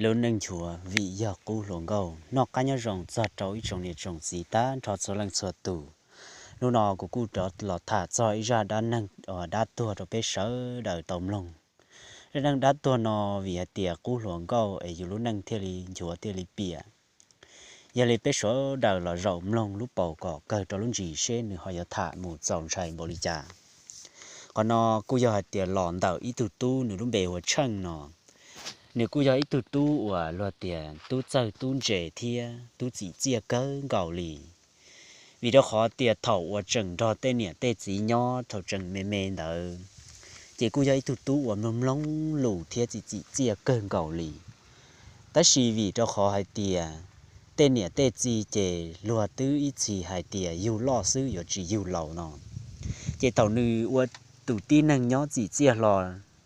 Lub neej nchuav vim yog qub hluas nkauj. Noj qab nyob zoo txog rau ib tsoom niam tsoom txiv tag nrho txhua leej txhua tus. Hnub no kuv kuj rov los tham txog ib zaj dab neeg uas dab tuag rau peb sawv daws tau mloog. Zaj neeg dab tuag no vim hais tias qub hluas nkauj es yus lub neej thiaj li nchuav thiaj li piam. Yog li peb sawv daws los zaum mloog lub paus kom kawg rau lub ntsis seb nws ho yuav tham mus txaus ntshai npaum li cas. Qhov no kuj yog hais tias los ntawm ib tug tub nws lub npe hu ua Tsheej no. Nws kuj yog ib tug tub uas luag tias tub txawj tub ntse thiab tub txim txiaj kawg nkaus li. Vim rau qhov tias thaum uas tseem nrog tej niam tej txiv nyob thaum tseem me me ntawd, ces kuj yog ib tug tub uas mloog mloog lus thiab txim txim txiaj kawg nkaus li. Tab sis vim rau qhov hais tias tej niam tej txiv ces luag twb ib txhis hais tias yug loj xwb yuav tsis yug laus no, ces thaum nws ua tus tib neeg nyob txim txiaj hlo,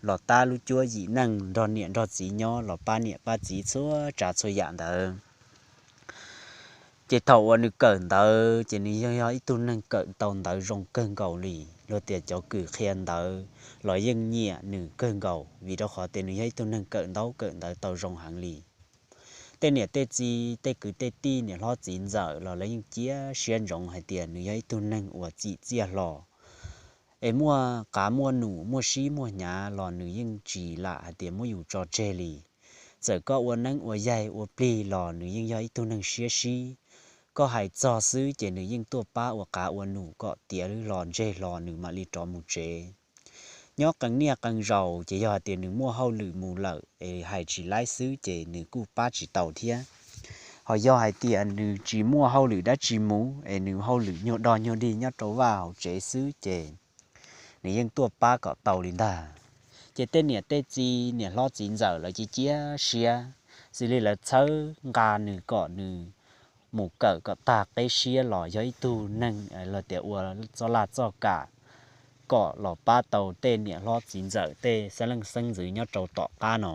los tab lub cuab yim neej nrog niam nrog txiv nyob los pab niam pab txiv txhua tsav txhua yam ntawd, ces thaum uas nws kawm ntawv ces nws yog yog ib tug neeg kawm tau ntawv zoo kawg nkaus li. Luag tias cov kws qhia ntawv los yeej nyiam nws kawg nkaus vim rau qhov tias nws yog ib tug neeg kawm ntaub kawm ntawv tau zoo heev li. Tej niam tej txiv tej kwv tej tij niam hlob txiv ntxawm los lawv yeej cia siab ntsoov hais tias nws yog ib tug neeg uas txim txiaj hlo, es muaj qav muaj num muaj sib muaj hnyav los nws yeej tsis lam hais tias muab yus tso tseg li. Txawm koj ua neeb ua yaig ua plig los nws yeej yog ib tug neeg siab sib. Koj hais txog xwb ces nws yeej tuaj pab ua qav ua num kom tiav hlo ntseg hlo nws mam li rov mus tsev. Nyob qee niaj qee zaus ces yog hais tias nws muaj hauj lwm mus lawm es hais tsis laib xwb ces nws kuj pab tsis tau thiab. Ho yog hais tias nws tsis muaj hauj lwm dab tsi mus es nws hauj lwm nyuag dog nyuag dig nyob rau vaj hauv tsev xwb ces nws yeej tuaj pab kom tau li ntag. Ces tej niam tej txiv niam hlob txiv ntxawm lawv cia cia siab, xws li lawv txhawb nqa nws kom nws mus kawm kom tag qeb siab los yog ib tug neeg los tias ua txoj laj txoj kam kom los pab tau tej niam hlob txiv ntxawm tej xeeb leej xeeb ntxwv nyob rau tom qab no.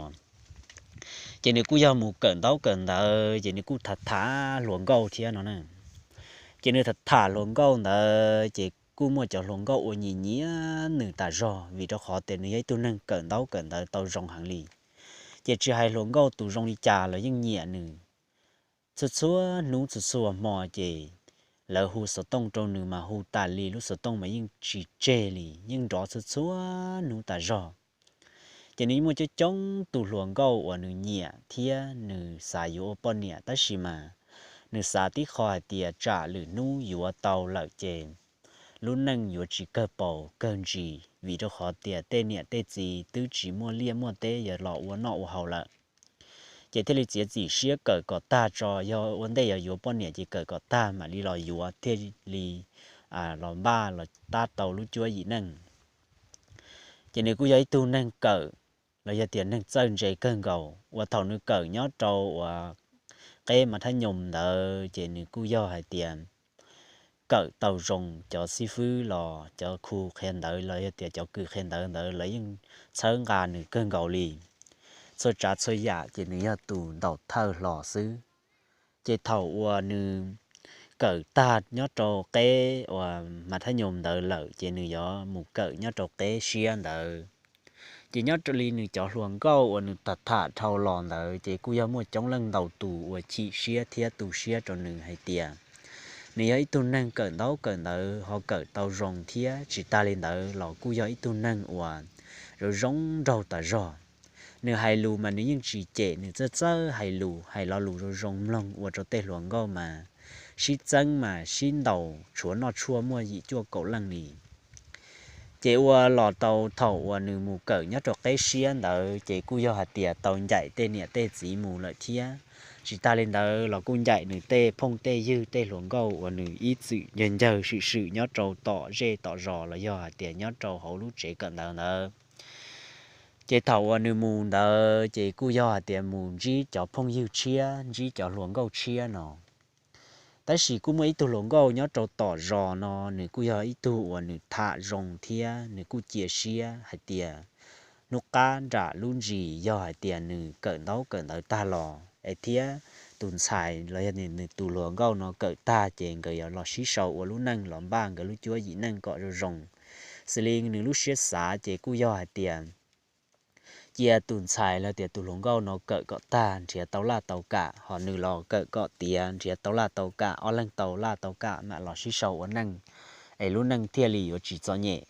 Ces nws kuj yog mus kawm ntaub kawm ntawv ces nws kuj tham tham hluas nkauj thiab no na. Ces nws tham tham hluas nkauj ntawd ces kuj muaj cov hluas nkauj uas nyiam nyiam nws tas zog vim rau qhov tias nws yog ib tug neeg kawm ntaub kawm ntawv tau zoo heev li. Ces tsis hais hluas nkauj tus zoo li cas los yeej nyiam nws. Txhua txhua hnub txhua txhua hmo ces lawv hu xov tooj rau nws mas hu tas li lub xov tooj mas yeej tsis tseg li, yeej nrov txhua txhua hnub tas zog. Ces nws muaj coob coob tus hluas nkauj uas nws nyiam thiab nws xav yuav ua poj niam tab sis mas nws xav tib qho hais tias tsam lwm hnub yuav tau lawm ces lub neej yuav tsis kawg paus kawg ntsis vim rau qhov tias tej niam tej txiv twb tsis muaj liaj muaj teb yuav los ua noj ua haus lawm. Ces thiaj li txiav txim siab kawm kom tag tso, yog ua ntej yog yuav poj niam ces kawm kom tag mam li los yuav thiaj li los npaj los tab tau lub cuab yim neej. Ces nws kuj yog ib tug neeg kawm los yog tias neeg txawj ntse kawg nkaus uas thaum nws kawm nyob rau uas qeb mas thab nyoos ntawd ces nws kuj yog hais tias kawm tau zoo, cov xib fwb los cov khu qhia ntawv los yog tias cov kws qhia ntawv ntawd lawv yeej txhawb nqa nws kawg nkaus li. Txhua tsav txhua yam ces nws yog tus ntaus thawj hlo xwb. Ces thaum uas nws kawm tag nyob rau qeb uas mas thab nyoos ntawd lawm ces nws yuav mus kawm nyob rau qeb siab ntawd. Ces nyob raws li nws cov hluas nkauj uas nws tham tham dhau los ntawd ces kuj yog muaj coob leej ntau tus uas chim siab thiab tu siab rau nws hais tias nws yog ib tug neeg kawm ntaub kawm ntawv ho kawm tau zoo thiab tsis tag li ntawd los kuj yog ib tug neeg uas zoo zoo nraug tas zog. Nws hais lus mas nws yeej tsis cem, nws txawj txawj hais lus, hais lo lus zoo zoo mloog ua rau tej hluas nkauj mas sib txeeb mas sib ntaus tshuav noj tshuaj muaj yim cuaj kaum leej li. Ces ua los tau thaum uas nws mus kawm nyob rau qeb siab ntawd ces kuj yog hais tias tau ncaim tej niam tej txiv mus lawm thiab. Tsis tag li ntawd los kuj ncaim nws tej phooj tej ywg tej hluas nkauj uas nws ib txwm ncawg ncawg swm swm nyob rau tom zej tom zos los yog hais tias nyob rau hauv lub tsev kawm ntawv ntawd. Ces thaum uas nws mus ntawd ces kuj yog hais tias mus ntsib cov phooj ywg tshiab, ntsib cov hluas nkauj tshiab no. Tab sis kuj muaj ib tug hluas nkauj nyob rau tom zos no, nws kuj yog ib tug uas nws tham zoo thiab nws kuj cia siab hais tias hnub qab nram lub ntsis yog hais tias nws kawm ntaub kawm ntawv tag los es thiab tus ntxhais los yog nws tus hluas nkauj no kawm tag ces nkawd yuav los sib sau ua lub neej los npaj nkawd lub cuab yim neej kom zoo zoo. Xws li nws lub siab xav ces kuj yog hais tias cia tus ntxhais los tias tus hluas nkauj no kawm kom tag nrhiav tau laj tau kam, ho nws los kawm kom tiav nrhiav tau laj tau kam, ob leeg tau laj tau kam mam los sib sau ua neej, es lub neej thiaj li yuav tsis txom nyem.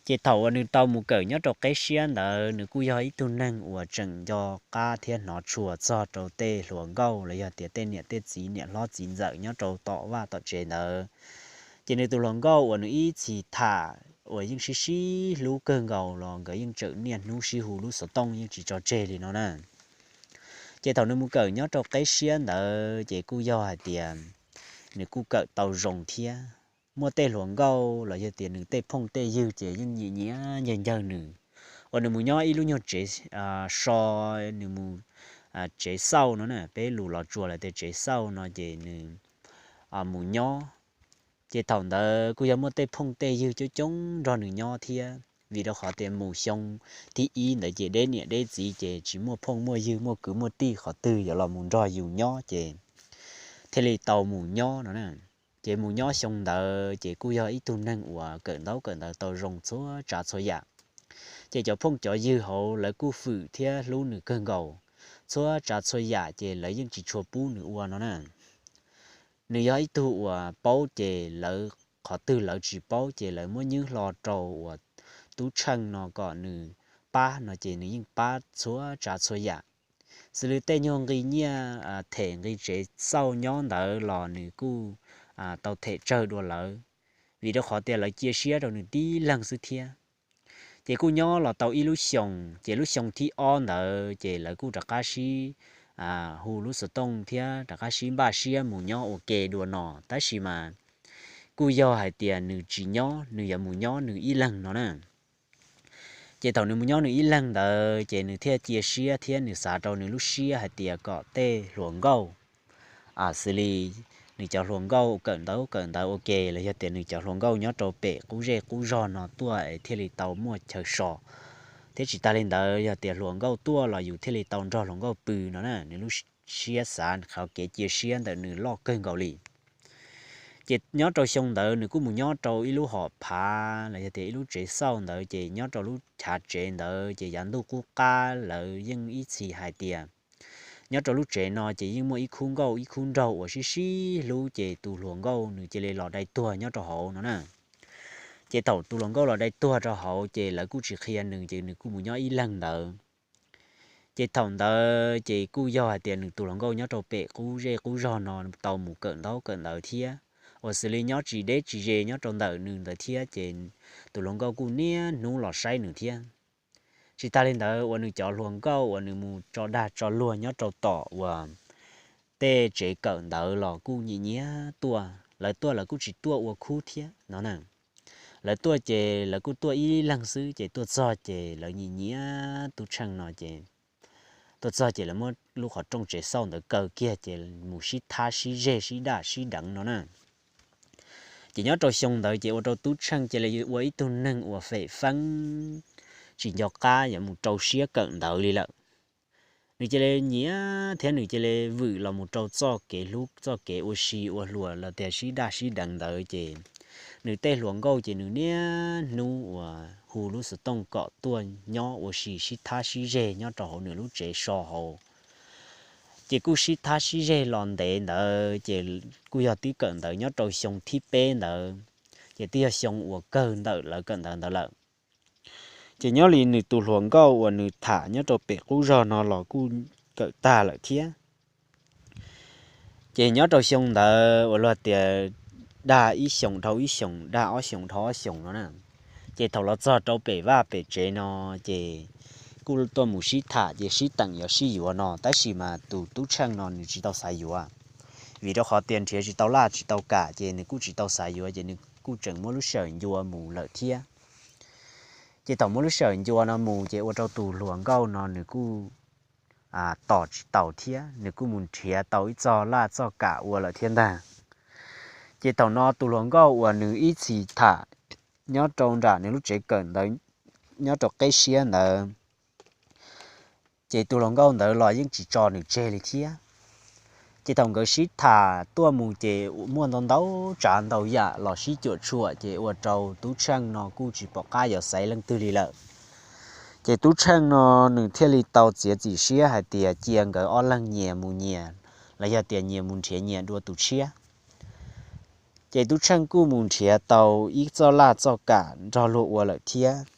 Ces thaum uas nws tau mus kawm nyob rau qeb siab ntawd, nws kuj yog ib tug neeg uas tseem nco qab thiab hnov tshua txog rau tej hluas nkauj los yog tias tej niam tej txiv, niam hlob txiv ntxawm nyob rau tom vaj tom tsev ntawd. Ces nws tus hluas nkauj uas nws ib txhis tham uas yeej sib sib hlub kawg nkaus los nkawd yeej tseem niaj hnub sib hu lub xov tooj yeej tsis tso tseg li no na. Ces thaum nws mus kawm nyob rau qeb siab ntawd ces kuj yog hais tias nws kuj kawm tau zoo thiab. Muaj tej hluas nkauj los yog tias nws tej phooj tej ywg ces yeej nyiam nyiam ncawg ncawg nws, uas nws mus nyob ib lub nyuag tsev so, nws mus tsev xauj no na, peb lus Los Tsuas lawv tias tsev xauj no ces nws mus nyob. Ces thaum ntawd kuj yog muaj tej phooj tej ywg coob coob nrog nws nyob thiab, vim rau qhov tias mus xyoo thib ib ntawd ces deb niam deb txiv ces tsis muaj phooj muaj ywg muaj kwv muaj tij qhov twg yuav los mus nrog yus nyob ces thiaj li tau mus nyob no na. Ces mus nyob xyoo ntawd ces kuj yog ib tug neeg uas kawm ntaub kawm ntawv tau zoo txhua tsav txhua yam. Ces cov phooj cov ywg hauv lawv kuj fwm thiab hlub nws kawg nkaus, txhua tsav txhua yam ces lawv yeej tsis tshua pub nws ua no na. Nws yog ib tug uas paub ces lawv, qhov twg lawv tsis paub ces lawv muab nyuab hlo rau uas tub tsheej no kom nws pab no ces nws yeej pab txhua tsav txhua yam. Xws li tej nyuag nqi nyiaj them nqi tsev xauj nyob ntawd los nws kuj tau them tsawg dua lawv, vim rau qhov tias lawv cia siab rau nws tib leeg xwb thiab. Ces kuj nyob los tau ib lub xyoos, ces lub xyoo thib ob ntawd ces lawv kuj rov qab sib hu lub xov tooj thiab rov qab sib npaj siab mus nyob ua ke dua no, tab sis mas kuj yog hais tias nws tsis nyob, nws yuav mus nyob nws ib leeg no na. Ces thaum nws mus nyob nws ib leeg ntawd ces nws thiaj cia siab thiab nws xav rau nws lub siab hais tias kom tej hluas nkauj xws li nws cov hluas nkauj kawm ntaub kawm ntawv ua ke los yog tias nws cov hluas nkauj nyob rau pem qub zej qub zog no tuaj es thiaj li tau muaj chaw so, thiab tsis tas li ntawd yog tias hluas nkauj tuaj los yus thiaj li tau nrog hluas nkauj pw no na. Nws lub siab xav qhov kev cia siab ntawm nws loj kawg nkaus li. Ces nyob rau xyoo ntawd nws kuj mus nyob rau ib lub hom phav los yog tias ib lub tsev xauj ntawd, ces nyob rau lub chav tsev ntawd ces yav ntuj qub qab lawv yeej ib txhis hais tias nyob rau lub tsev no ces yeej muaj ib khub nkauj ib khub nraug uas sib sib hlub, ces tus hluas nkauj nws cia li los dai tuag nyob rau hauv no na. Ces thaum tus hluas nkauj los dai tuag rau hauv ces lawv kuj tsis qhia nws, ces nws kuj mus nyob ib leeg ntawd. Ces thaum ntawd ces kuj yog hais tias nws tus hluas nkauj nyob rau pem qub zej qub zog no tau mus kawm ntaub kawm ntawv thiab, uas xws li nyob tsis deb tsis ze nyob rau ntawm nws ntawd thiab, ces tus hluas nkauj kuj niaj hnub los saib nws thiab. Tsis tas li ntawd uas nws cov hluas nkauj uas nws mus tso dag tso luag nyob rau tom uas tej tsev kawm ntawv los kuj nyiam nyiam tuaj, lawv tuaj lawv kuj tsis tuaj ua khub thiab no na. Lawv tuaj ces lawv kuj tuaj ib leeg xwb, ces tuaj txog ces lawv nyiam nyiam tub tsheej no ces tuaj txog ces lawv muab lub qhov rooj tsev xauj ntawd kaw kiag ces mus sib thab sib zeg sib daj sib deev no na. Ces nyob rau xyoo ntawd ces ua rau tub tsheej cia li ua ib tug neeg uas fem feeb, tsis nco qab yuav mus rau siab kawm ntawv li lawm. Nws cia li nyiam thiab nws cia li vwm los mus rau txoj kev hlub txoj kev ua si ua hluas los tias sib daj sib deev ntawd, ces nws tej hluas nkauj ces nws niaj hnub uas hu lub xov tooj kom tuaj nyob ua si sib thab sib zeg nyob rau hauv nws lub tsev so hauv. Ces kuj sib thab sib zeg los ntev ntawd ces kuj yog twb kawm ntawv nyob rau xyoo thib peb ntawd, ces twb yog xyoo uas kawg ntawm lawv kawm ntawv ntawd lawm. Ces nyob li nws tus hluas nkauj uas nws tham nyob rau pem qub zog no los kuj kawm tag lawm thiab. Ces nyob rau xyoo ntawd uas luag tias dag ib xyoos dhau ib xyoos, dag ob xyoos dhau ob xyoos no na. Ces thaum los txog rau pem vaj pem tsev no, ces kuj tuaj mus sib tham ces sib teem yuav sib yuav no, tab sis mas tus tub tsheej no nws tsis tau xav yuav, vim rau qhov tias nrhiav tsis tau laj tsis tau kam ces nws kuj tsis tau xav yuav, ces nws kuj tseem muab lub sij hawm ncua mus lawm thiab. Ces thaum muab lub sij hawm ncua no mus ces ua rau tus hluas nkauj no nws kuj tos tsis taus thiab, nws kuj mus nrhiav tau ib txoj laj txoj kam ua lawm thiab ntag. Ces thaum no tus hluas nkauj uas nws ib txhis tham nyob rau nram nws lub tsev kawm ntawv nyob rau qeb siab ntawd, ces tus hluas nkauj ntawd los yeej tsis tso nws tseg li thiab. Ces thaum nkawd sib tham tuaj mus ces muaj ntau ntau tsav ntau yam los sib cuam tshuam, ces ua rau tub tsheej no kuj tsis pom qab yuav xaiv leej twg li lawm. Ces Tub Tsheej no nws thiaj li tau txiav txim siab hais tias cia nkawd ob leeg nyias mus nyias, los yog tias nyias mus nrhiav nyias dua tus tshiab. Ces Tub Tsheej kuj mus nrhiav tau ib txoj laj txoj kam nrog luag ua lawm thiab.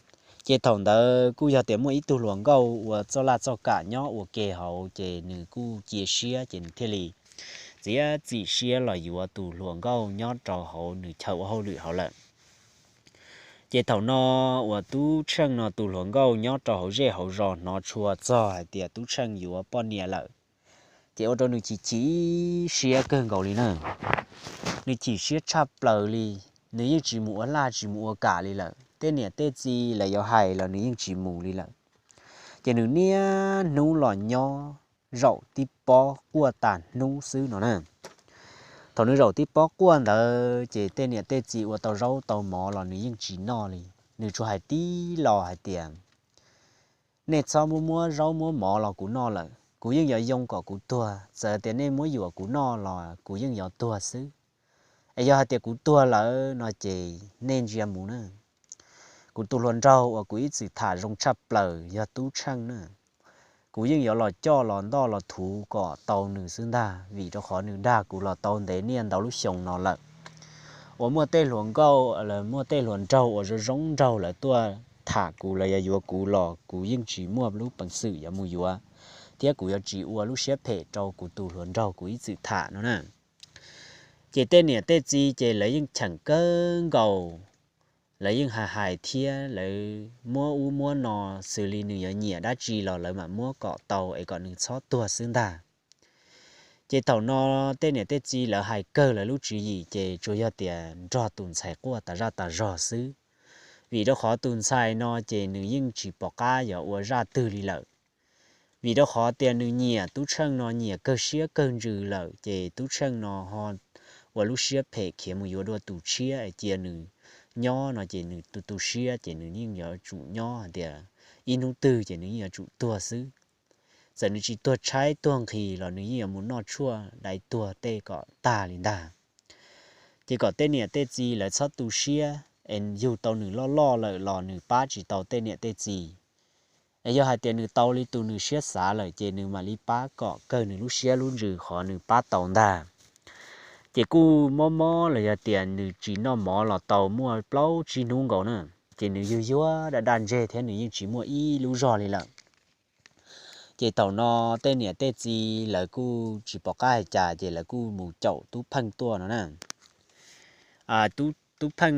Ces thaum ntawd kuj yog tias muaj ib tug hluas nkauj ua txoj laj txoj kam nyob ua ke hauv, ces nws kuj cia siab, ces nws thiaj li txiav txim siab los yuav tus hluas nkauj nyob rau hauv nws chaw ua hauj lwm hauv lawm. Ces thaum no uas Tub Tsheej no tus hluas nkauj nyob rau hauv zej hauv zos hnov tshua txog hais tias Tub Tsheej yuav poj niam lawm, ces ua rau nws chim chim siab kawg nkaus li na. Nws chim siab tshaj plaws li, nws yeej tsis mus ua laj tsis mus ua kam li lawm. Tej niam tej txiv lawv yuav hais los nws yeej tsis mus li lawm. Ces nws niaj hnub los nyob zaum tib pob quaj tas hnub xwb no na. Thaum nws zaum tib pob quaj ntawd ces tej niam tej txiv ua tau zaub tau mov los nws yeej tsis noj li. Nws tsuas hais tib los hais tias, nej txhob muab muab zaub muab mov los kuv noj lawm, kuv yeej yuav yoo kom kuv tuag. Txawm tias nej muab yuam kuv noj los kuv yeej yuav tuag xwb. Es yog hais tias kuv tuag lawm no ces nej ntsia mus na. Kuv tus hluas nraug uas kuv ib txwm tham zoo tshaj plaws yog Tub Tsheej na. Kuv yeej yuav los coj los ntoj los thuv kom tau nws xwb ntag, vim rau qhov nws dag kuv los tau ntev niaj ntau lub xyoo no lawm. Uas muaj tej hluas nkauj, muaj tej hluas nraug uas zoo zoo nraug lawv tuaj tham kuv, lawv yuav yuav kuv los kuv yeej tsis muaj lub peev xwm yuav mus yuav, thiab kuv yuav tsis ua lub siab phem rau kuv tus hluas nraug kuv ib txwm tham no na. Ces tej niam tej txiv ces lawv yeej cheem kawg nkaus, lawv yeej hais hais thiab lawv muab ub muab no, xws li nws yuav nyiam dab tsi los lawv mam muab kom tau es kom nws txhob tuag xwb ntag. Ces thaum no tej niam tej txiv lawv hais kawg lawv lub tswv yim ces tsuas yog tias nrog tus ntxhais quaj tas zaj tas zog xwb, vim rau qhov tus ntxhais no ces nws yeej tsis pom qab yuav ua zaj twg li lawm. Vim rau qhov tias nws nyiam Tub Tsheej no nyiam kawg siab kawg ntsws lawm, ces Tub Tsheej no ho ua lub siab phem khiav mus yuav dua tus tshiab es cia nws nyob no ces nws tu tu siab ces nws yeej yuav tsum nyob hais tias ib hnub twg ces nws yeej yuav tsum tuag xwb. Txawm nws tsis tuag tshaib tuag nqhis los nws yeej yuav mus noj tshuaj dai tuag tej kom tag li ntag. Ces kom tej niam tej txiv lawv txhob tu siab es yug tau nws loj loj lawm los nws pab tsis tau tej niam tej txiv. Es yog hais tias nws tau li tus nws siab xav lawm ces nws mam li pab kom kawg nws lub siab lub ntsws qhov nws pab tau ntag. Ces kuj mob mob los yog tias nws tsis noj mov los tau muaj plaub tsib hnub nkaus na, ces nws yuag yuag daj daj ntseg thiab nws yeej tsis muaj ib lub zog li lawm. Ces thaum no tej niam tej txiv lawv kuj tsis pom qab hais cas ces lawv kuj mus caum Tub Pheej tuaj no na. Tub Pheej,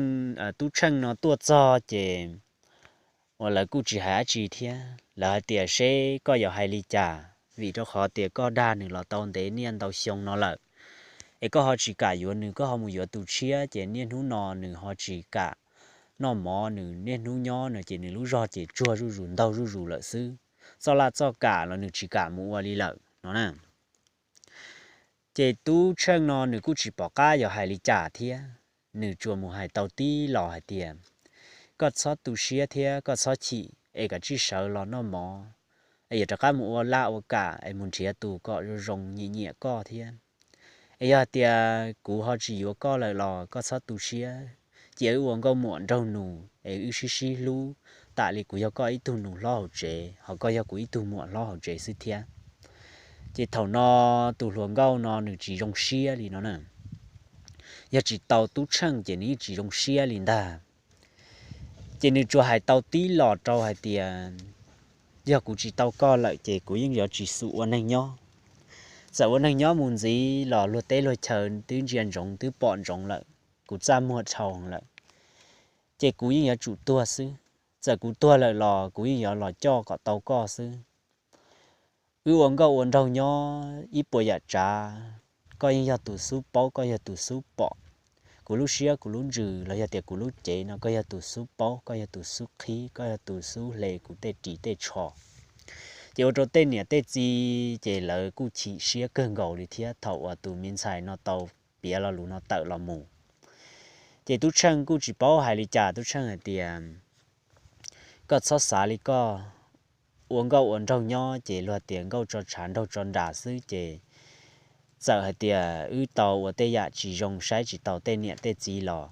Tub Tsheej no tuaj txog ces uas lawv kuj tsis hais dab tsi thiab, lawv hais tias seb koj yuav hais li cas, vim rau qhov tias koj dag nws los tau ntev niaj ntau xyoo no lawm, es koj ho tsis kam yuav nws, koj ho mus yuav tus tshiab ces niaj hnub no nws ho tsis kam noj mov, nws niaj hnub nyob no ces nws lub zog ces tsuag zuj zus ntaug zuj zus lawm xwb. Txoj laj txoj kam los nws tsis kam mus ua li lawm no na. Ces Tub Tsheej no nws kuj tsis pom qab yuav hais li cas thiab, nws tsuas mus hais tau tib los hais tias, koj txhob tu siab thiab koj txhob chim es kav tsij sawv los noj mov, es yuav rov qab mus ua laj ua kam es mus nrhiav tus kom zoo zoo nyiam nyiam koj thiab. Es yog hais tias kuv ho tsis yuav koj lawm los koj txhob tu siab, cia wb ua nkauj muam nraug nus es wb sib sib hlub, tam li kuv yog koj ib tug nus hlob hauv tsev ho koj yog kuv ib tug muam hlob hauv tsev xwb thiab. Ces thaum no tus hluas nkauj no nws tsis zoo siab li no na. Yog tsis tau Tub Tsheej ces nws yeej tsis zoo siab li ntag. Ces nws tsuas hais tau tib los rau hais tias, yog kuv tsis tau koj lawm ces kuv yeej yuav tsis xum ua neeg nyob. Txawm ua neeg nyob mus ntxiv los luag teb luag chaw twb ntsia ntsoov twb pom ntsoov lawm, kuv txaj muag dhau lawm, ces kuv yeej yuav tsum tuag xwb. Txawm kuv tuag lawm los kuv yeej yuav los coj kom tau koj xwb. Wb ua nkauj ua nraug nyob ib puas yam tsav, koj yeej yog tus xub paub, koj yog tus xub pom. Kuv lub siab kuv lub ntsws los yog tias kuv lub cev no koj yog tus xub paub, koj yog tus xub qhib, koj yog tus xub hle kuv tej ris tej tsho. Ces ua rau tej niam tej txiv ces lawv kuj chim siab kawg nkaus li thiab thaum uas tus me ntxhais no tau piav lo lus no tawm los mus. Ces Tub Tsheej kuj tsis paub hais li cas, Tub Tsheej hais tias, koj txhob xav li koj, ua nkauj ua nraug nyob ces luag tias nkauj tso tshav nraug tso nras xwb ces txawm hais tias wb tau ua tej yam tsis zoo saib tsis taus tej niam tej txiv los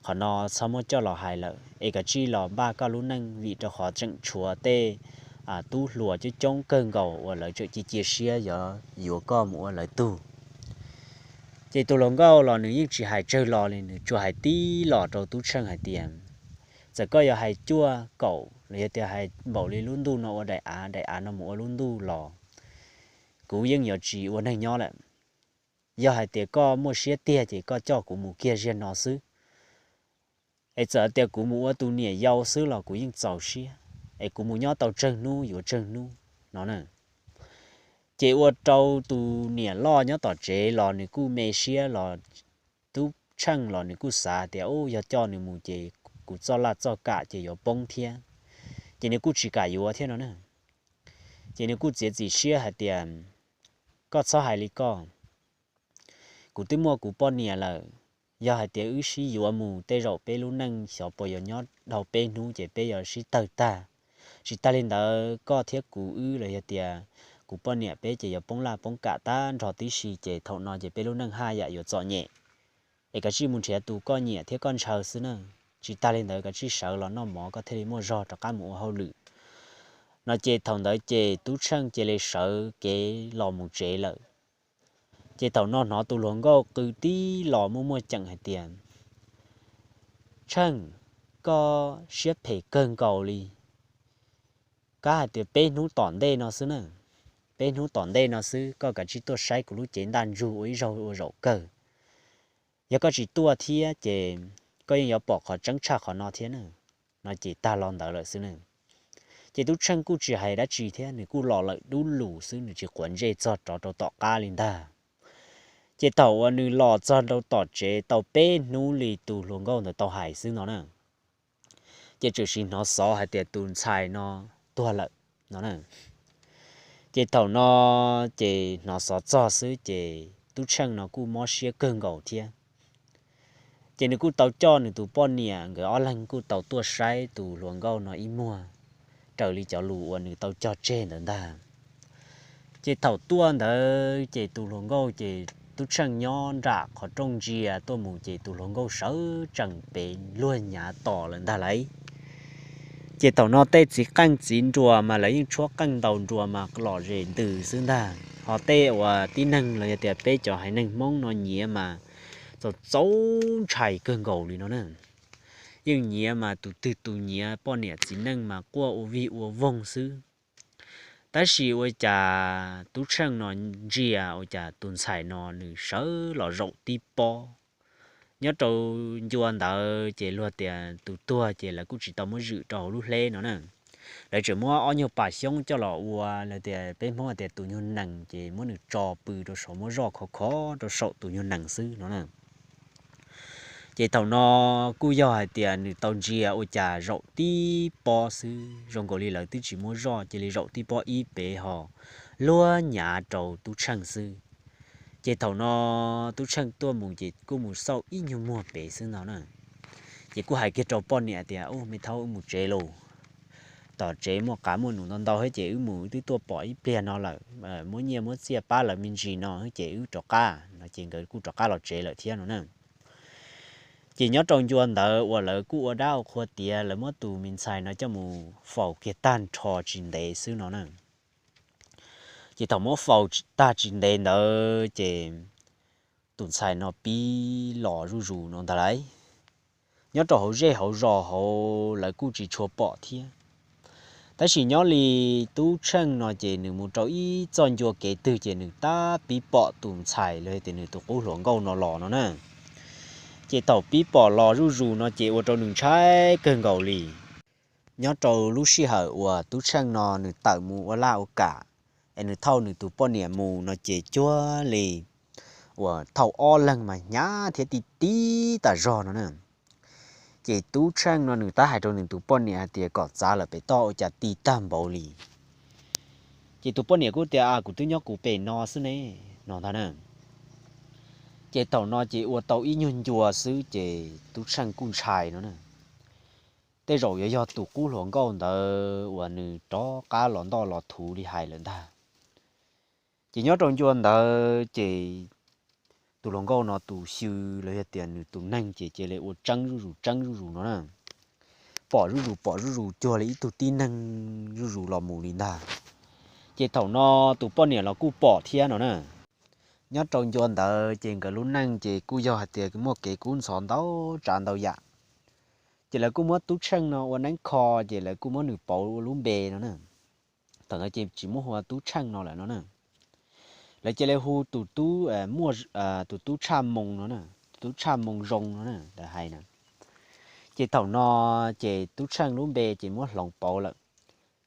qhov no txhob muab coj los hais lawm es koj tsij los npaj koj lub neej vim rau qhov tseem tshuav tej tub hluas coob coob kawg nkaus uas lawv tseem cia cia siab yuav yuav koj mus ua lawv tug. Ces tus hluas nkauj los nws yeej tsis hais tsawg los li, nws tsuas hais tib los rau Tub Tsheej hais tias, txawm koj yuav hais cuaj kaum los yog tias hais npaum li lub ntuj no ua daim av, daim av no mus ua lub ntuj los, kuv yeej yuav tsis ua neeg nyob lawm. Yog hais tias koj muaj siab tiag ces koj coj kuv mus kiag ziag no xwb. Es txawm tias kuv mus ua tus niam yau xwb los kuv yeej txaus siab, es kuv mus nyob tau tsawg hnub yuav tsawg hnub no na. Ces ua rau tus niam loj nyob tom tsev los nws kuj me siab los, Tub Tsheej los nws kuj xav tias, u, yog coj nws mus ces kuv txoj laj txoj kam ces yuav poob thiab, ces nws kuj tsis kam yuav thiab no na. Ces nws kuj txiav txim siab hais tias, koj txhob hais li koj, kuv twb muaj kuv poj niam lawm. Yog hais tias wb sib yuav mus tej zaum peb lub neej xyov puas yuav nyob dhau peb hnub ces peb yuav sib tawg tag. Tsis tag li ntawd koj thiab kuv wb los yog tias kuv poj niam peb ces yuav poob laj poob kam tag nrho tib si ces thaum no ces peb lub neej haj yam yuav txom nyem. Es kav tsij mus nrhiav tus koj nyiam thiab koj ntshaw xwb na. Tsis tag li ntawd kav tsij sawv los noj mov koj thiaj li muaj zog rov qab mus ua hauj lwm. No ces thaum ntawd ces Tub Tsheej cia li sawv kev los mus tsev lawm. Ces thaum no hnov tus hluas nkauj qw tib los muaj muaj ceem hais tias, Tsheej, koj siab phem kawg nkaus li. Kab hais tias peb hnub tom ntej no xwb na, peb hnub tom ntej no xwb koj kav tsij tuaj saib kuv lub cev ntaj ntsug ua ib zaug ua zaum kawg. Yog koj tsis tuaj thiab ces koj yeej yuav pom qhov tseeb tshaj qhov no thiab na. No ces tag lo ntawd lawm xwb na. Ces Tub Tsheej kuj tsis hais dab tsi thiab, nws kuj los lawm dub lus xwb, nws tsis quav ntsej txog rov rau tom qab li ntag. Ces thaum uas nws los txog rau tom tsev tau peb hnub li tus hluas nkauj ntawd tau hais xwb no na, ces txawm sim hnov xov hais tias tus ntxhais no tuag lawm no na. Ces thaum no ces hnov xov txog xwb ces Tub Tsheej no kuj mob siab kawg nkaus thiab. Ces nws kuj tau coj nws tus poj niam, nkawd ob leeg kuj tau tuaj saib tus hluas nkauj no ib muag, raws li cov lus uas nws tau cog tseg ntawd ntag. Ces thaum tuaj ntawd ces tus hluas nkauj ces Tub Tsheej nyob nram qhov rooj ntsia tuaj mus ces tus hluas nkauj sawv tsees pem luag nyav tos lawm ntag lauj. Ces thaum no tej txiv qeej txiv nruas mas lawv yeej tshuab qeej ntaus nruas mas lom zem ntws xwb ntag, ho tej uas tib neeg los yog tias peb cov haiv neeg Hmoob no nyiav mas txaus txaus ntshai kawg nkaus li no na. Yeej nyiav mas tus twg tus nyiav poj niam txiv neej mas quaj ua vig ua voog xwb. Tab sis ua cas Tub Tsheej no ntsia ua cas tus ntxhais no nws sawv los zaum tib pob. Nyob rau ncua ntawd ces luag tias tus tuag ces lawv kuj tsis tau muab zwm rau hauv lub hleb no na. Lawv tseem muab ob nyuag pas xyoob coj los ua, lawv tias peb Hmoob tias tus nyuag nees ces muab nws tso pw rau saum, muab zoj khov khov rau saum tus nyuag nees xwb no na. Ces thaum no kuj yog hais tias nws tau ntsia ua cas zaum tib pob xwb, zoo nkaus li lawv twb tsis muab zoj, cia li zaum tib pob ib pem ho luag nyav rau Tub Tsheej xwb. Ces thaum no Tub Tsheej tuaj mus ces kuj mus xauj ib nyuag muag pem xwb ntag na. Ces kuj hais kiag rau poj niam tias, u, me thaub, wb mus tsev lauj. Tom tsev muaj qav muaj num ntau ntau thiab ces wb mus, wb twb tuaj pom ib pliag no lawm, muab nyiaj muab txiaj pab lawv me ntsis no ces wb rov qab no ces nkawd kuj rov qab los tsev lawm thiab no na. Ces nyob rau ncua ntawd uas lawv kuj ua dab ua qhua tiav, lawv muab tus me ntxhais no coj mus faus kiag tag nrho tsis ntev xwb no na. Ces thaum muab faus tag tsis ntev ntawd ces tus ntxhais no pib los zuj zus no ntag lauj. Nyob rau hauv zej hauv zos hauv lawv kuj tsis tshua pom thiab. Tab sis nyob li Tub Tsheej no ces nws mus rau ib txoj ncua kev twg ces nws tab pib pom tus ntxhais los tias nws tus qub hluas nkauj no los no na. Ces thaum pib pom los zuj zus no ces ua rau nws ntshai kawg nkaus li. Nyob rau lub sij hawm uas Tub Tsheej no nws tawm mus ua laj ua kam, es nws thauj nws tus poj niam mus no ces cuag li uas thauj ob leeg mas hnyav thiab ti tib tas zog no na. Ces Tub Tsheej no nws tab hais rau nws tus poj niam hais tias kom txav lawm pem toj ua cas ti tag npaum li. Ces tus poj niam kuj tias, a, kuv twb nyob kuv pem no xwb ne, no ntag na. Ces thaum no ces ua tau ib nyuag ncua xwb ces Tub Tsheej kuj ntshai no na. Tej zaum yuav yog tus qub hluas nkauj ntawd uas nws rov qab los ntoj los thuv li hais lawm ntag. Ces nyob rau ncua ntawd ces tus hluas nkauj no tus xyw los yog tias nws tus neeg ces cia li ua tseeb zuj zus tseeb zuj zus no na. Pom zuj zus pom zuj zus cuag li ib tug tib neeg zuj zus los mus li ntag. Ces thaum no tus poj niam los kuj pom thiab no na. Nyob rau ncua ntawd ces nkawd lub neej ces kuj yog hais tias muaj kev kub ntxhov ntau tsav ntau yam. Ces lawv kuj muab Tub Tsheej no ua neeb kho, ces lawv kuj muab nws pauv ua lub npe no na. Thaum ntawd ces tsis muab hu ua Tub Tsheej no lawm no na. Lawv cia li hu tus tub, tus tub Tshaj Moo no, tus tub Tshaj Moo Zoo no na, lawv hais na. Ces thaum no ces Tub Tsheej lub npe ces muab hloov pauv lawm,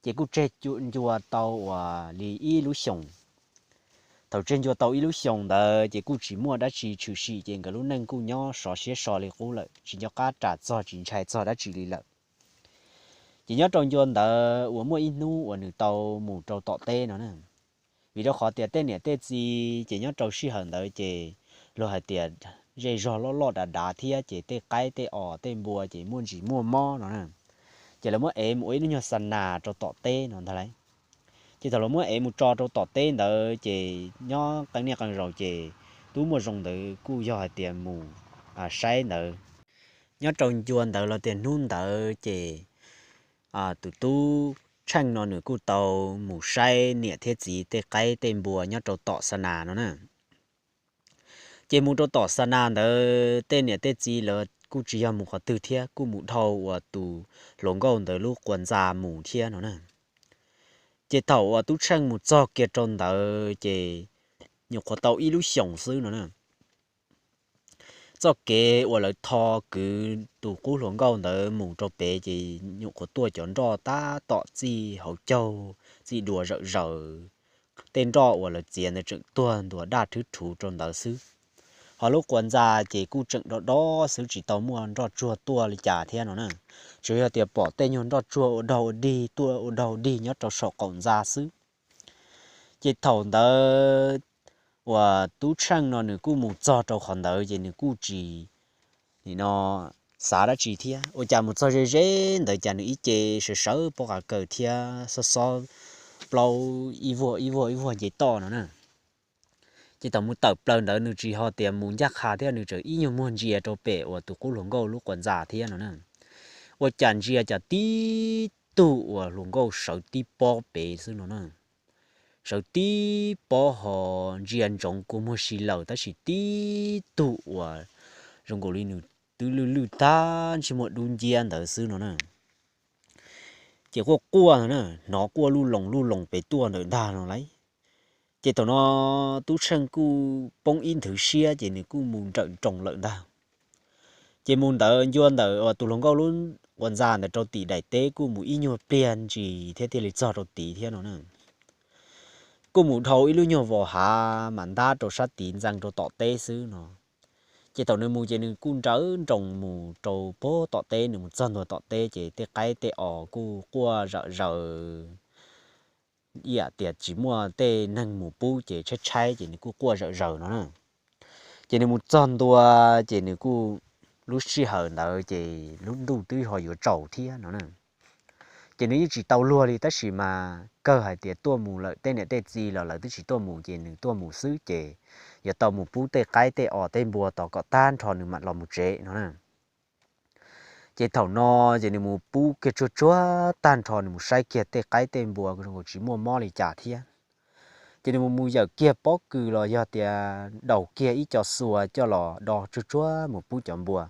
ces kuj tseg ncua tau uas li ib lub xyoos. Thaum tseg ncua tau ib lub xyoos ntawd ces kuj tsis muaj dab tsi tshwm sim, ces nkawd lub neej kuj nyob sov siab so li qub lawm, tsis nco qab ram txog tsis ntshai txog dab tsi li lawm. Ces nyob rau ncua ntawd uas muaj ib hnub uas nws tau mus rau tom teb no na, vim rau qhov tias tej niam tej txiv ces nyob rau sij hawm ntawd ces luag hais tias zej zog loj loj dav dav thiab, ces tej qaib tej os tej npua ces muaj ntsis muaj mob no na. Ces lawv muab ev mus ua ib lub nyuag xa nas rau tom teb no ntag lauj. Ces thaum lawv muab ev mus tso rau tom teb ntawd ces nyob qee niaj qee zaus ces tub Muaj Zoo ntawd kuj yog hais tias mus saib ntawd. Nyob rau ncua ntawd los tias hnub ntawd ces tus tub Tsheej no nws kuj tau mus saib niam thiab txiv tej qaib tej npua nyob rau tom xa nas no na. Ces mus rau tom xa nas ntawd tej niam tej txiv lawv kuj tsis yog mus qhov twg thiab, kuj mus dhau uas tus hluas nkauj ntawd lub quas ntxa mus thiab no na. Ces thaum uas tub Tsheej mus txog kiag rau ntawd ces nyuam qhuav tau ib lub xyoos xwb no na. Txoj kev uas lawv tho kwv tus qub hluas nkauj ntawd mus rau pem ces nyuam qhuav tuaj cov nroj tab tom txij hauv caug, txij dua zawm zaws. Tej nroj uas lawv txiav ntawd tseem tuag ntuas daj rhwb rhuv rau ntawd xwb. Ho lub quas ntxa ces kuj tseem do dob xwb, tsis tau muaj nroj tsuag tuaj li cas thiab no na. Tsuas yog tias pom tej nyuag nroj tsuag ua daug ua dig tuaj ua daug dig nyob rau saum qaum ntxa xwb. Ces thaum ntawd uas tub Tsheej no nws kuj mus txog rau qhov ntawd ces nws kuj tsis nim no xav dab tsi thiab. Ua cas mus txog ze ze ntawd cas nws ib ce sawv sawv pob qa kaws thiab xob xob plaub ib vuag ib vuag ib vuag nce toj no na. Ces thaum mus tawm plaws ntawd nws tsis ho tias mus ncaj qha thiab, nws tseem ib nyuag muag ntsia rau pem uas tus qub hluas nkauj lub quas ntxa thiab no na. Ua cas ntsia cas tib tug uas hluas nkauj sawv tib pob pem xwb no na. Sawv tib pob ho ntsia ntsoov kua muag si lawm, tab sis tib tug uas zoo nkaus li nws twb lwj lwj tag ntsej muag dub nciab ntawd xwb no na. Ces quaj quaj na, hnov quaj luj loos luj loos pem tuaj ntawm ntag no lauj. Ces thaum no tub Tsheej kuj poob ib nthwv siab ces nws kuj mus nrawm nroos lawm ntag. Ces mus ntawd ncua ntawm tus hluas nkauj lub quas ntxa ntawd rau tim daim teb kuj mus ib nyuag pliag ntsis thiab thiaj li txog rau tid thiab no na. Kuj mus dhau ib lub nyuag vos hav mas ntab rau sab tid ntxeev rau tom teb xwb no. Ces thaum nws mus ces nws kuj nrawm nroos mus rau pem tom teb, nws mus txog ntua tom teb ces tej qaib tej os kuj quaj zawm zaws, ib yam tias tsis muaj tej neeg mus pub ces tshaib tshaib ces nws kuj quaj zawm zaws no na. Ces nws mus txog ntua ces nws kuj, lub sij hawm ntawd ces lub ntuj twb ho yuav tsaus thiab no na. Ces nws yeej tsis tau luag li tab sis mas kawg hais tias tuaj mus lawm, tej niam tej txiv los lawv twb tsis tuaj mus ces nws tuaj mus xwb ces yuav tau mus pub tej qaib tej os tej npua tos kom tag nrho nws mam los mus tsev no na. Ces thaum no ces nws mus pub kiag tsuag tsuag tag nrho, nws mus saib kiag tej qaib tej npua zoo nkaus tsis muaj mob li cas thiab. Ces nws mus mus yawm kiag pob kws los yog tias daus kiag ib co xua coj los do tsuag tsuag mus pub cov npua.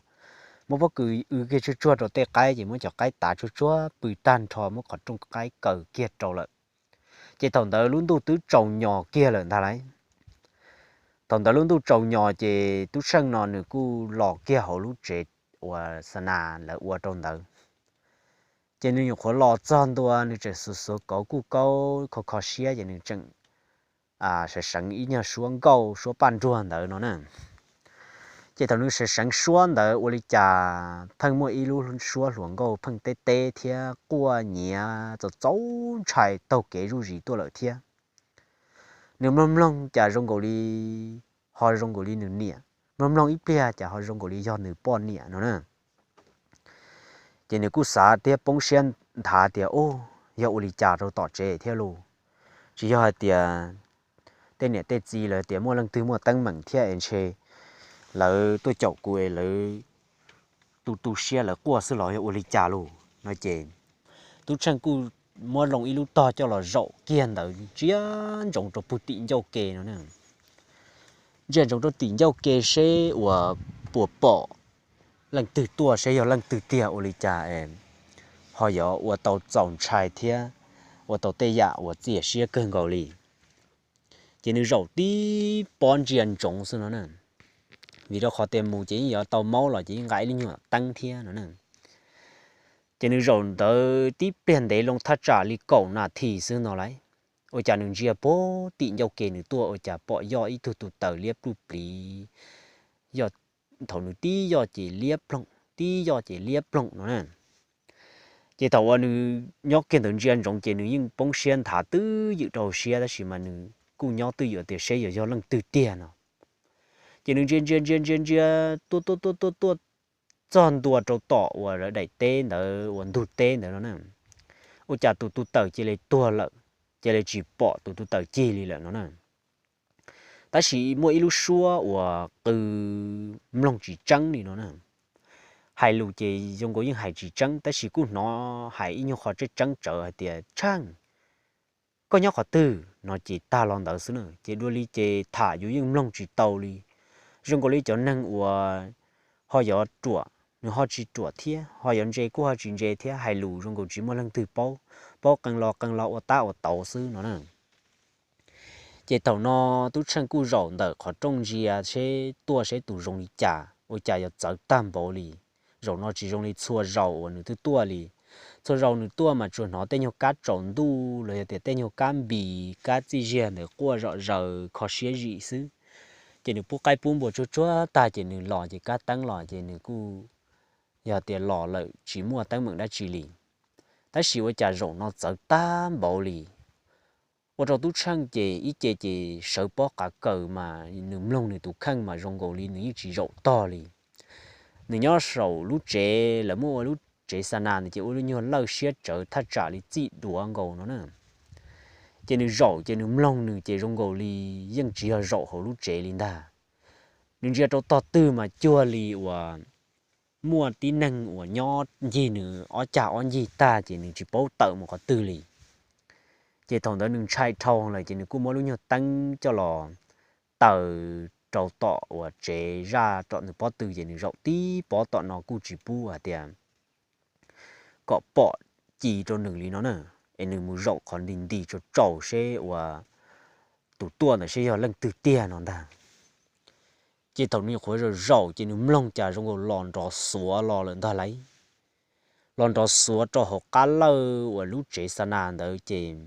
Muab pob kws w kiag tsuag tsuag rau tej qaib ces muab cov qaib tav tsuag tsuag pw tag nrho, muab qhov rooj qaib kaws kiag rau lawm. Ces thaum ntawd lub ntuj twb tsaus nyos kiag lawm ntag lauj. Thaum ntawd lub ntuj tsaus nyos ces tub Tsheej no nws kuj los kiag hauv lub tsev uas xa nas lawv ua rau ntawd. Ces nws nyuam qhuav los txog ntua nws tseem xuas xuav kauv kuj kaub kho kho siab ces nws tseem seev seev ib nyuag suab nkauj suab paj nruag ntawd no na. Ces thaum nws seev seev suab ntawd ua li cas pheej muaj ib lub suab hluas nkauj pheej teb teb thiab quaj nyiav txaus txaus ntshai taug kev zuj zus tuaj lawm thiab. Nws mloog mloog cas zoo nkaus li, ho zoo nkaus li nws niam, mloog mloog ib pliag cas ho zoo nkaus li yog nws poj niam no na. Ces nws kuj xav thiab poob siab nthav tias, u, yog ua li cas rau tom tsev thiab lauj? Tsis yog hais tias tej niam tej txiv lawv tias muaj leej twg muaj teeb meem thiab es ntshe lawv tuaj caum kuv es lawv tu tu siab lawv quaj xwb los yog ua li cas lauj no ces tub Tsheej kuj muab loo ib lub tog coj los zaum kiag ntawd ntsia ntsoov rau puag tim ncauj ke no na. Ntsia ntsoov rau tim ncauj ke seb uas puas pom leej twg tuaj, seb yog leej twg tiag ua li cas es ho yuav ua tau txaus ntshai thiab ua tau tej yam uas txias siab kawg nkaus li. Ces nws zaum tib pob ntsia ntsoov xwb no na, vim rau qhov tias mus ces yeej yuav tau maub los ces yeej nqa ib lub nyuag teeb thiab no na. Ces nws zaum ntawd tib pliag ntev loo thaj tsam li kaum nas this xwb no lauj, ua cas nws ntsia puag tim ncauj ke nws tuaj ua cas pom yoj ib tug tus taws liab pluj pliv, yoj, thaum nws tib yoj ces liab ploog, tib yoj ces liab ploog no na. Ces thaum uas nws nyob kiag ntawd ntsia ntsoov ces nws yeej poob siab nthav twj ywm rau hauv siab tab sis mas nws kuj nyob twj ywm tias seb yuav yog leej twg tiag no. Ces nws ntsia ntsia ntsia ntsia ntsia tuaj tuaj tuaj tuaj tuaj txog ntua rau tom uas daim teb ntawd uas ntug teb ntawd no na, ua cas tus tus taws cia li tuag lawm, cia li tsis pom tus tus taws cig li lawm no na. Tab sis muaj ib lub suab uas qw mloog tsis tseeb li no na. Hais lus ces zoo nkaus yeej hais tsis tseeb tab sis kuj hnov hais ib nyuag qho tseeb tseeb tsawv hais tias, Tsheej, koj nyob qhov twg? No ces tag los ntawd xwb na, ces dua li ces tham yus yeej mloog tsis tau li. Zoo nkaus li cov neeg uas ho yuav ruam nws ho tsis ruam thiab, ho yuav ntse kuj ho tsis ntse thiab, hais lus zoo nkaus tsis muaj leej twg paub, paub qee los qee los ua tab ua tauv xwb no na. Ces thaum no tub Tsheej kuj zaum ntawm qhov rooj ntsia seb tuaj seb tus zoo li cas, ua cas yuav txawv tag npaum li. Zaum no tsis zoo li txhua zaus uas nws twb tuaj li. Txhua zaus nws tuaj mas tsuas hnov tej nyuag kab tsaus ntuj los yog tias tej nyuag kab npis kab txij ziag ntawd quaj zom zaws kho siab zim xwb. Ces nws pub qaib pub npua tsuag tsuag tag ces nws los ces kab teeb los ces nws kuj yog tias los lawm tsis muaj teeb meem dab tsi li. Tab sis ua cas zaum no txawv tag npaum li, ua rau tub Tsheej ces ib ce ces sawv pob qav kaws mas nws mloog nws tus kheej mas zoo nkaus li nws yeej tsis zaum tog li. Nws nyob saum lub tsev, lawv muab ua lub tsev xa nas ntawd ces ua lub nyuag lawj siab tsawv thaj tsam li txij duav nkaus no na. Ces nws zaum ces nws mloog nws ces zoo nkaus li yeej tsis yog zaum hauv lub tsev li ntag. Nws ntsia rau tog twg mas cuag li uas muaj tib neeg uas nyob ncig nws ob cag ob ncig tag ces nws tsis paub tawm mus qhov twg li. Ces thaum ntawd nws ntshai dhau lawm ces nws kuj muab lub nyuag teeb coj los taws rau tom uas tsev zaj tom nws pob tw ces nws zaum tib pob tom no kuj tsis pub hais tias kom pom ci rau nws li no na, es nws mus zaum qhov nti nti tsaus tsaus seb uas tus tuaj ntawd seb yog leej twg tiag no ntag. Ces thaum nws nyuam qhuav zaum zaum ces nws mloog cas zoo nkaus los nrov xuav los lawm ntag lauj. Los nrov xuav rau hauv qab lawj uas lub tsev xa nas ntawd ces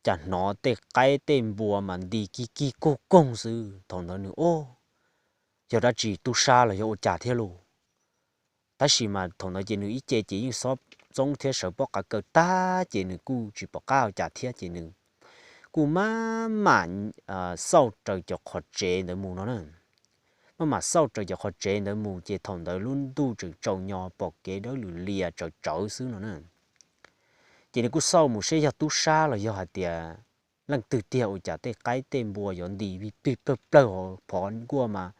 cas hnov tej qaib tej npua mas nti kig kig koog koog xwb. Thaum ntawd nws, Ob, yog dab tsi tub sab los yog ua cas thiab lauj? Tab sis mas thaum ntawd ces nws ib ce ces yeej xob txoob thiab sawv pob qav kaws tag ces nws kuj tsis pom qab ua cas thiab ces nws kuj maj mam xauj raws cov qhov tsev ntawd mus no na. Maj mam xauj raws cov qhov tsev ntawd mus ces thaum ntawd lub ntuj tseem tsaus nyo pom kev dawb lwm lias tsawv tsawv xwb no na. Ces nws kuj xauj mus seb yog tub sab los yog hais tias leej twg tiag ua cas tej qaib tej npua yuav nti plig plig plawg plawg hauv phov nkuaj mas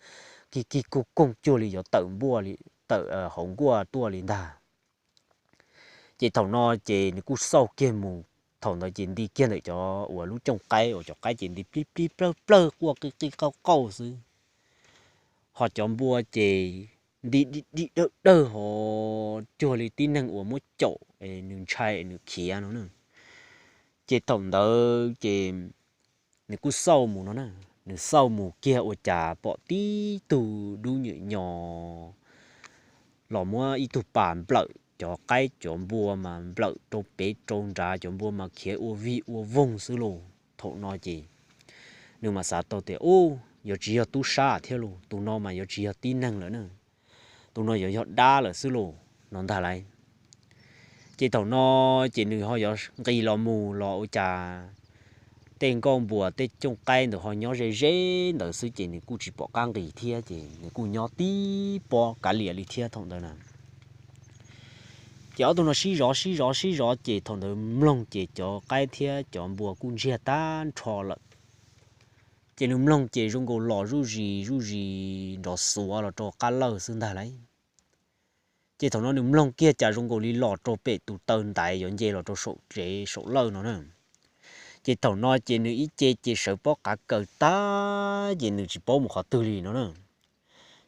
kig kig koog koog cuag li yuav tawm npuaj li, tawm hauv nkuaj tuaj li ntag. Ces thaum no ces nws kuj xauj kiag mus, thaum ntawd ces nti kiag ntawm cov uas lub cooj qaib uas cov qaib ces nti plig plig plawg plawg quaj qij qij qauj qauj xwb. Ho cov npua ces nti dim dim dawg dawg ho cuag li tib neeg uas muab caum es nws ntshai es nws khiav no na. Ces thaum ntawd ces nws kuj xauj mus no na, nws xauj mus kiag ua cas pom tib tug dub nyuam nyo los muab ib tug pas nplawm cov qaib cov npua mas nplawm rau pem rau nrad, cov npua mas khiav ua vij ua voog xwb lauj. Thaum no ces nws mas xav tau tias, Ub, yuav tsis yog tub sab thiab lauj, tus no mas yuav tsis yog tib neeg lawm na, tus no yuav yog dab lawm xwb lauj no ntag lauj. Ces thaum no ces nws ho yuav nqis los mus los ua cas tej nkauj npua tej cooj qaib ntawd ho nyob ze ze ntawd xwb ces nws kuj tsis pom qab nqis thiab ces nws kuj nyob tib pob kav liam li thiab thaum ntawd na. Ces ob tug no sib zov sib zov sib zov ces thaum ntawd mloog ces cov qaib thiab cov npua kuj ntsiag tag nrho lawm. Ces nws mloog ces zoo nkaus los zuj zis zuj zis nrov xuav los rau qab lawj xwb ntag lauj. Ces thaum no nws mloog kiag cas zoo nkaus li los rau pem tus taw ntaiv yuav nce los rau saum tsev saum lawj no na. Ces thaum no ces nws ib ce ces sawv pob qav kaws tag ces nws tsis paub mus qhov twg li no na.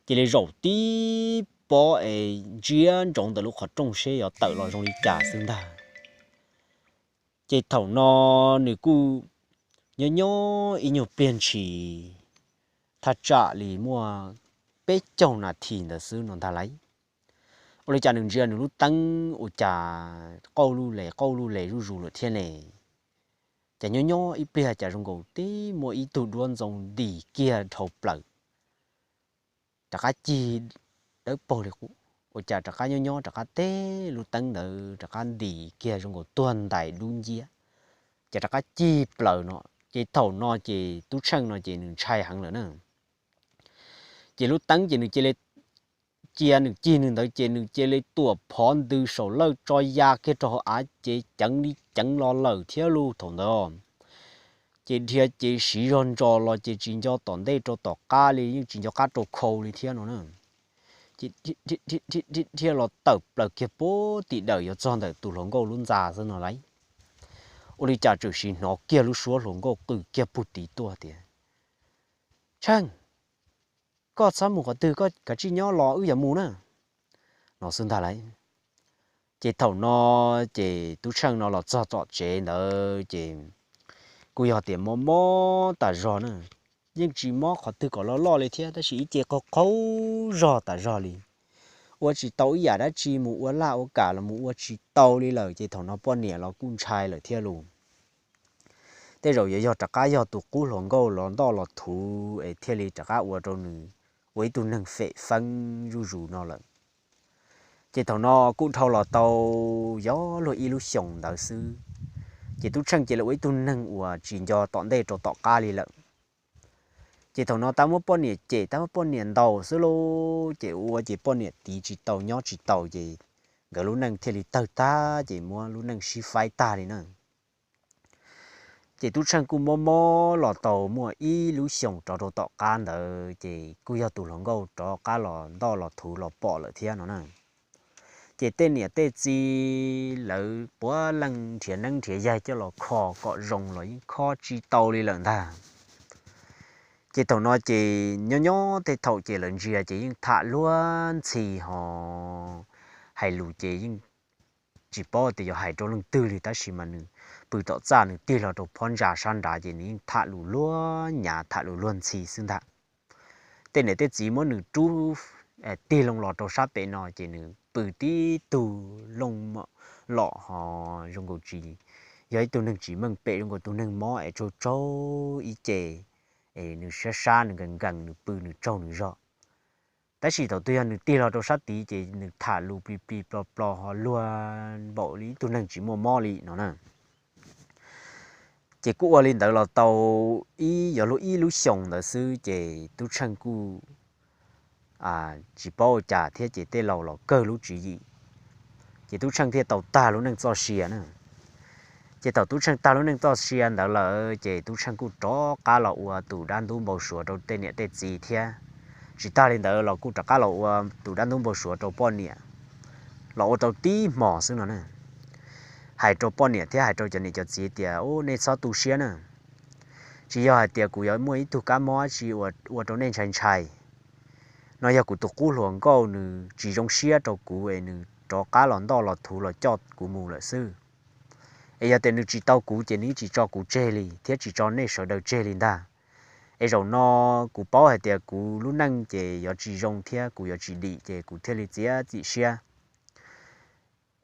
Ces li zaum tib pob es ntsia ntsoov ntawm lub qhov rooj seb yuav tawm los zoo li cas xwb ntag. Ces thaum no nws kuj nyob nyob ib nyuag pliag ntshis, thaj tsam li muaj peb caug nas this ntawd xwb no ntag lauj. Ua li cas nws ntsia nws lub teeb ua cas qauj luj les qauj luj les zuj zus lawm thiab ne. Ces nyob nyob ib pliag cas zoo nkaus tib muaj ib tug duab ntxoo ntim kiag dhau plaws, rov qab cig dawb paug li qub. Ua cas rov qab nyob nyob rov qab teb lub teeb ntawd rov qab ntim kiag zoo nkaus tuag ntais dub nciab, ces rov qab cig plaws no. Ces thaum no ces Tub Tsheej no ces nws ntshai heev lawm na. Ces lub teeb ces nws cia li, cia nws cig nws ntawd ces nws cia li tuam phov ntws saum lawj tso ya kiag rau hauv av ces ceev li ceev los lawm thiab lub thaum ntawd. Ces dhia ces siv zog ntsos los ces tsis nco tom ntej rau tom qab li, yeej tsis nco qab rau khau li thiab no na. Ces dhia los tawm plaws kiag puag tim dawm yuav txog ntawm tus hluas nkauj lub ntxa xwb no lauj. Ua li cas txawm sim hnov kiag lub suab hluas nkauj qw kiag puag tid tuaj tias, Tsheej, koj txhob mus qhov twg, koj kav tsij nyob los wb yuav mus na, no xwb ntag lauj. Ces thaum no ces Tub Tsheej no los txog tom tsev ntawd ces kuj yog tias mob mob tas zog na, yeej tsis mob qhov twg kom loj loj li thiab tab sis ib ce qaug qaug zog tas zog li. Ua tsis tau ib yam dab tsi, mus ua laj ua kam los mus ua tsis tau li lawm ces thaum no poj niam los kuj ntshai lawm thiab lus. Tej zaum yuav yog rov qab yog tus qub hluas nkauj los ntoj los thuv es thiaj li rov qab ua rau nws ua ib tug neeg fem feeb zuj zus no lawm. Ces thaum no kuj dhau los tau yog luag ib lub xyoos ntawd xwb, ces Tub Tsheej ces lawv ua ib tug neeg uas tsis nco tom ntej rau tom qab li lawm. Ces thaum no tab muab poj niam cem tab muab poj niam ntaus xwb lauj, ces ua ces poj niam tiv tsis tau nyob tsis tau ces nkawd lub neej thiaj li tawg tag ces muab lub neej sib faib tag li na. Ces Tub Tsheej kuj mob mob los tau muaj ib lub xyoos rov rau tom qab ntawd ces kuj yog tus hluas nkauj rov qab los ntoj los thuv los pom lawm thiab no na. Ces tej niam tej txiv lawv puav leej nrhiav neeb nrhiav yaig coj los kho kom zoo los yeej kho tsis tau li lawm ntag. Ces thaum no ces nyob nyob tej thaum ces lawv ntsia ces yeej tham luag ntxhi ho hais lus ces yeej tsis paub tias yuav hais rau leej twg li tab sis mas nws pw tom txaj nws tig hlo rau phab ntsa sab nrad ces nws yeej tham lus luag nyav tham lus luag ntxhi xwb ntag. Tej niam tej txiv muab nws rub tig loo los rau sab pem no ces nws pw tib tug looj mom los ho zoo nkaus tsis yog ib tug neeg tsis meej pem, zoo nkaus tus neeg mob es tsaug tsaug ib ce es nws sab sab nws nkees nkees nws pw nws tsaug nws zog. Tab sis thaum twg yog nws tig hlo rau sab tid ces nws tham lus plig plig plo plo ho luag npaum li ib tug neeg tsis muaj mob li no na. Ces kuj ua li ntawd los tau ib yog luag ib lub xyoos ntawd xwb ces Tub Tsheej kuj tsis paub ua cas thiab ces tej laus los kawg lub tswv yim, ces Tub Tsheej thiaj tau tag lub neej txoj sia na. Ces thaum Tub Tsheej tag lub neej txoj sia ntawd lawm ces Tub Tsheej kuj rov qab los ua tus dab ntub npau suav rau tej niam tej txiv thiab. Tsis tag li ntawd los kuj rov qab los ua tus dab ntub npau suav rau poj niam, los ua rau tib hmos xwb no na. Hais rau poj niam thiab hais rau cov niam cov txiv tias, Ub, nej txhob tu siab na. Tsis yog hais tias kuv yuav muaj ib tug kab mob dab tsi ua rau nej ntshai ntshai. No yog kuv tus qub hluas nkauj nws tsis zoo siab rau kuv es nws rov qab los ntoj los thuv los coj kuv mus lawm xwb. Es yog tias nws tsis tau kuv ces nws yeej tsis tso kuv tseg li thiab tsis tso nej sawv daws tseg li ntag. Es zaum no kuv paub hais tias kuv lub neej ces yuav tsis zoo thiab kuv yuav tsis dim ces kuv thiaj li txiav txim siab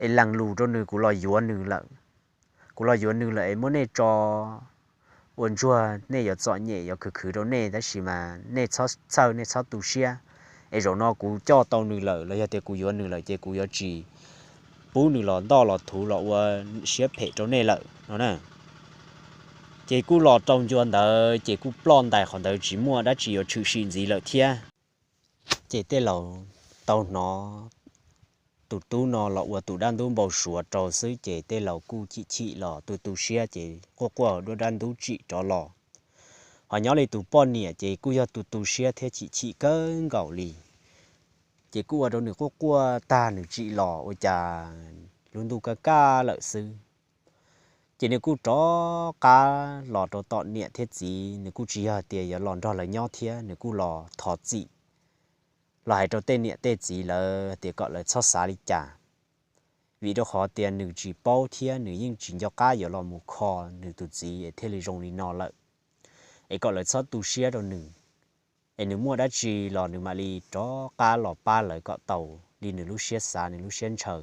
es lees lus rau nws, kuv los yuav nws lawm. Kuv los yuav nws lawm es muab nej tso ua ntsuag, nej yuav txom nyem yuav khwv khwv rau nej tab sis mas nej txhob txhawj, nej txhob tu siab. Es zaum no kuv coj tau nws lawm los yog tias kuv yuav nws lawm ces kuv yuav tsis pub nws los ntoj los thuv los ua siab phem rau nej lawm no na. Ces kuj los rau ncua ntawd ces kuj ploj ntais qhov ntawd tsis muaj dab tsi yuav tshwm sim ntxiv lawm thiab. Ces tej laus tau hnov tus tub no los ua tus dab ntub npau suav rau xwb ces tej laus kuj chim chim los tu tu siab ces quaj quaj duab dab ntub tsim rov los. Mas nyob li tus poj niam ces kuj yog tus tu siab thiab chim chim kawg nkaus li. Ces kuj ua rau nws quaj quaj tag nws tsim los ua cas lub ntuj kaj kaj lawm xwb. Ces nws kuj rov qab los rau tom niam thiab txiv, nws kuj tsis yog tias yuav los nrog lawv nyob thiab, nws kuj los thov txim, los hais rau tej niam tej txiv lawv tias kom lawv txhob xav li cas, vim rau qhov tias nws tsis paub thiab nws yeej tsis nco qab yuav los mus kho nws tus txiv es thiaj li zoo li no lawm, es kom lawv txhob tu siab rau nws, es nws muaj dab tsi los nws mam li rov qab los pab lawv kom tau li nws lub siab xav nws lub siab ntshaw,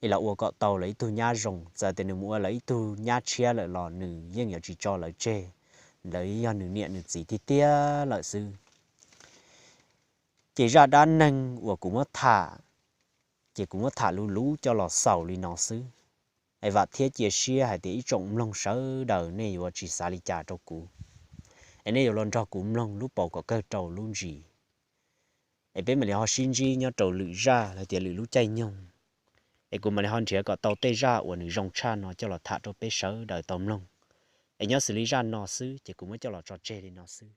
es los ua kom tau lawv ib tug nyab zoo. Txawm tias nws mus ua lawv ib tug nyab tshiab lawm los nws yeej yuav tsis tso lawv tseg, lawv yog nws niam nws txiv tiag tiag lawm xwb. Ces zaj dab neeg uas kuv muab tham, ces kuv muab tham luv luv coj los xaus li no xwb. Es vam thiab cia siab hais tias ib tsoom mloog sawv daws nej yuav tsis xav li cas rau kuv, es nej yuav los nrog kuv mloog lub paus kom kawg rau lub ntsis. Es peb mam li ho sib ntsib nyob rau lwm zaj los tias lwm lub caij nyoog, es kuv mam li ho nrhiav kom tau tej zaj uas nws zoo tshaj no coj los tham rau peb sawv daws tau mloog. Es nyob xws li zaj no xwb ces kuv muab coj los tso tseg li no xwb.